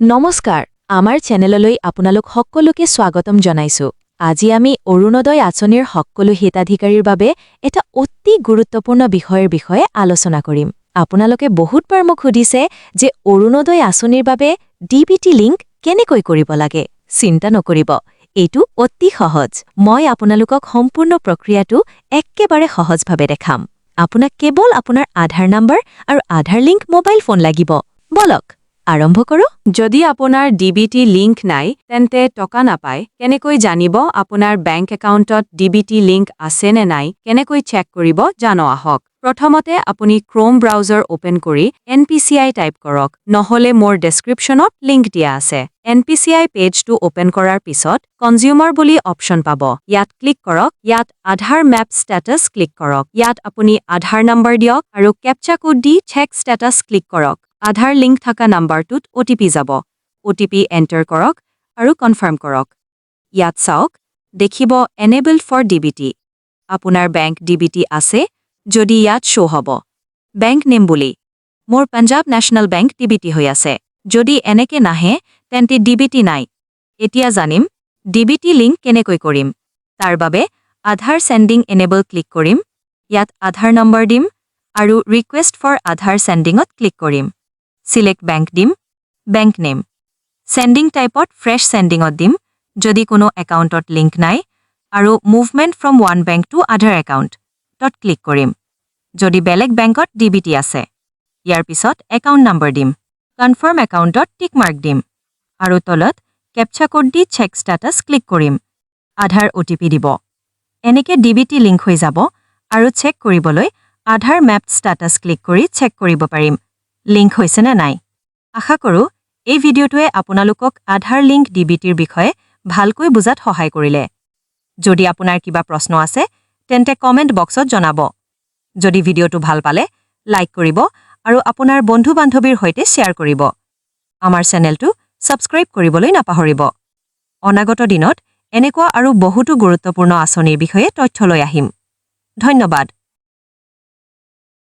নমস্কাৰ, আমাৰ চেনেললৈ আপোনালোক সকলোকে স্বাগতম জনাইছো। আজি আমি অৰুণোদয় আঁচনিৰ সকলো হিতাধিকাৰীৰ বাবে এটা অতি গুৰুত্বপূৰ্ণ বিষয়ৰ বিষয়ে আলোচনা কৰিম। আপোনালোকে বহুতবাৰ মোক সুধিছে যে অৰুণোদয় আঁচনিৰ বাবে ডিবিটি লিংক কেনেকৈ কৰিব লাগে। চিন্তা নকৰিব, এইটো অতি সহজ। মই আপোনালোকক সম্পূৰ্ণ প্ৰক্ৰিয়াটো একেবাৰে সহজভাৱে দেখাম। আপোনাক কেৱল আপোনাৰ আধাৰ নম্বৰ আৰু আধাৰ লিংক মোবাইল ফোন লাগিব। বলক, আৰম্ভ কৰোঁ। যদি আপোনাৰ ডিবিটি লিংক নাই, তেন্তে টকা নাপায়। কেনেকৈ জানিব আপোনাৰ বেংক একাউণ্টত ডিবিটি লিংক আছে নে নাই? কেনেকৈ চেক কৰিব, জানো আহক। প্ৰথমতে আপুনি ক্ৰ'ম ব্ৰাউজাৰ অ'পেন কৰি এনপিচিআই টাইপ কৰক, নহ'লে মোৰ ডেছক্ৰিপশ্যনত লিংক দিয়া আছে। এনপিচিআই পেজটো অ'পেন কৰাৰ পিছত কনজিউমাৰ বুলি অপশ্যন পাব। ইয়াত ক্লিক কৰক। ইয়াত আধাৰ মেপ ষ্টেটাছ ক্লিক কৰক। ইয়াত আপুনি আধাৰ নম্বৰ দিয়ক আৰু কেপচা কোড দি চেক ষ্টেটাছ ক্লিক কৰক। আধাৰ লিংক থকা নাম্বাৰটোত অ'টিপি যাব। অ'টিপি এণ্টাৰ কৰক আৰু কনফাৰ্ম কৰক। ইয়াত চাওক, দেখিব এনেবল ফৰ ডিবিটি। আপোনাৰ বেংক ডিবিটি আছে যদি ইয়াত শ্ব' হ'ব বেংক নেম বুলি। মোৰ পাঞ্জাৱ নেশ্যনেল বেংক ডিবিটি হৈ আছে। যদি এনেকে নাহে, তেন্তে ডিবিটি নাই। এতিয়া জানিম ডিবিটি লিংক কেনেকৈ কৰিম। তাৰ বাবে আধাৰ ছিডিং এনেবল ক্লিক কৰিম। ইয়াত আধাৰ নম্বৰ দিম আৰু ৰিকুৱেষ্ট ফৰ আধাৰ ছিডিঙত ক্লিক কৰিম। চিলেক্ট বেংক দিম, বেংক নেম, ছিডিং টাইপত ফ্ৰেছ ছিডিঙত দিম যদি কোনো একাউণ্টত লিংক নাই আৰু movement from one bank to other account to click কৰিম যদি বেলেগ বেংকত ডিবিটি আছে। ইয়াৰ পিছত একাউণ্ট নম্বৰ দিম। কনফাৰ্ম একাউণ্টত টিক মাৰ্ক দিম আৰু তলত কেপচা কোড দি চেক ষ্টেটাছ ক্লিক কৰিম। আধাৰ অ'টিপি দিব। এনেকে ডিবিটি লিংক হৈ যাব আৰু চেক কৰিবলৈ আধাৰ মেপ ষ্টেটাছ ক্লিক কৰি চেক কৰিব পাৰিম লিংক হৈছেনে নাই। আশা কৰোঁ এই ভিডিঅ'টোৱে আপোনালোকক আধাৰ লিংক ডিবিটিৰ বিষয়ে ভালকৈ বুজাত সহায় কৰিলে। যদি আপোনাৰ কিবা প্ৰশ্ন আছে, তেন্তে কমেণ্ট বক্সত জনাব। যদি ভিডিঅ'টো ভাল পালে, লাইক কৰিব আৰু আপোনাৰ বন্ধু বান্ধৱীৰ সৈতে শ্বেয়াৰ কৰিব। আমাৰ চেনেলটো ছাবস্ক্ৰাইব কৰিবলৈ নাপাহৰিব। অনাগত দিনত এনেকুৱা আৰু বহুতো গুৰুত্বপূৰ্ণ আঁচনিৰ বিষয়ে তথ্য লৈ আহিম। ধন্যবাদ।